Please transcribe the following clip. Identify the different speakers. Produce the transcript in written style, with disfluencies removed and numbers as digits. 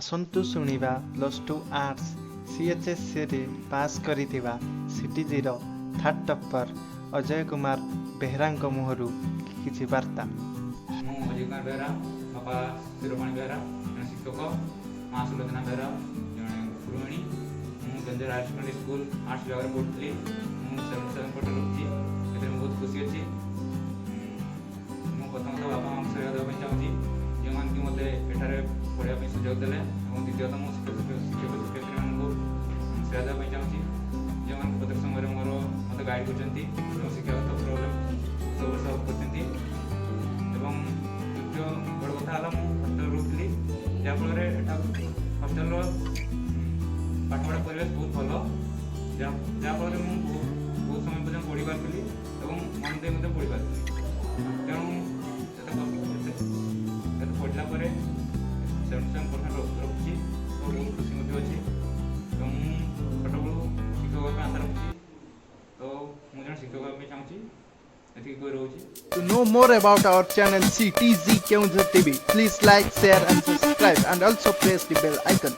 Speaker 1: ଆସନ୍ତୁ ଶୁଣିବା plus two arts ସିଏଚ୍ଏସ୍ସିରେ pass କରିଥିବା ସିଟିଜିର ଥାର୍ଡ଼ ଟପ୍ପର ଅଜୟ କୁମାର ବେହେରାଙ୍କ ମୁହଁରୁ କିଛି ବାର୍ତ୍ତା।
Speaker 2: ମୁଁ ଅଜୟ କୁମାର ବେହେରା। ବାପା ଶିରୋମଣି ବେହେରା ଜଣେ ଶିକ୍ଷକ, ମା ସୁଲୋଚନା ବେହେରା ଜଣେ ଗୃହିଣୀ। ମୁଁ Keonjhar higher secondary school arts ବିଭାଗରେ ପଢ଼ୁଥିଲି। ମୁଁ 77% ରଖିଛି। ଏଥିରେ ମୁଁ ବହୁତ ଖୁସି ଅଛି। ମୁଁ ପ୍ରଥମତଃ ବାପା ମାଆଙ୍କୁ ଶ୍ରେୟ ଦେବା ପାଇଁ ଚାହୁଁଛି, ଯେଉଁମାନେ କି ମୋତେ ଏଠାରେ ପଢ଼ିବା ପାଇଁ ସୁଯୋଗ ଦେଲେ ଏବଂ ଦ୍ୱିତୀୟତଃ ମୁଁ ଶିକ୍ଷକ ଶିକ୍ଷକ ଶିକ୍ଷୟିତ୍ରୀମାନଙ୍କୁ ଶ୍ରେୟ ଦେବା ପାଇଁ ଚାହୁଁଛି, ଯେଉଁମାନେ ପ୍ରତ୍ୟେକ ସମୟରେ ମୋତେ ଗାଇଡ଼ କରୁଛନ୍ତି ଏବଂ ଶିକ୍ଷାଗତ ପ୍ରୋବ୍ଲେମ୍ ସବୁ ସଲ୍ଭ କରୁଛନ୍ତି। ଏବଂ ତୃତୀୟ ବଡ଼ କଥା ହେଲା, ମୁଁ ହଷ୍ଟେଲରେ ରହୁଥିଲି, ଯାହାଫଳରେ ଏଠା ହଷ୍ଟେଲର ପାଠପଢ଼ା ପରିବେଶ ବହୁତ ଭଲ, ଯାହାଫଳରେ ମୁଁ ବହୁତ ବହୁତ ସମୟ ପର୍ଯ୍ୟନ୍ତ ପଢ଼ି ପାରୁଥିଲି ଏବଂ ମନ ଦେଇ ମଧ୍ୟ ପଢ଼ି ପାରୁଥିଲି। ତେଣୁ ଏତେ ଏତେ ପଢ଼ିଲା ପରେ 77% ରଖିଛି ଓ ବହୁତ ଖୁସି ମଧ୍ୟ ଅଛି। ଏବଂ ମୁଁ ଛୋଟବେଳୁ ଶିକ୍ଷକ ହେବା ପାଇଁ ଆଶା ରଖୁଛି, ତ ମୁଁ ଜଣେ ଶିକ୍ଷକ ହେବା ପାଇଁ ଚାହୁଁଛି। ଏତିକି କହି ରହୁଛି।
Speaker 1: To know more about our channel CTZ Keonjhar TV, please like, share and subscribe and also press the bell icon.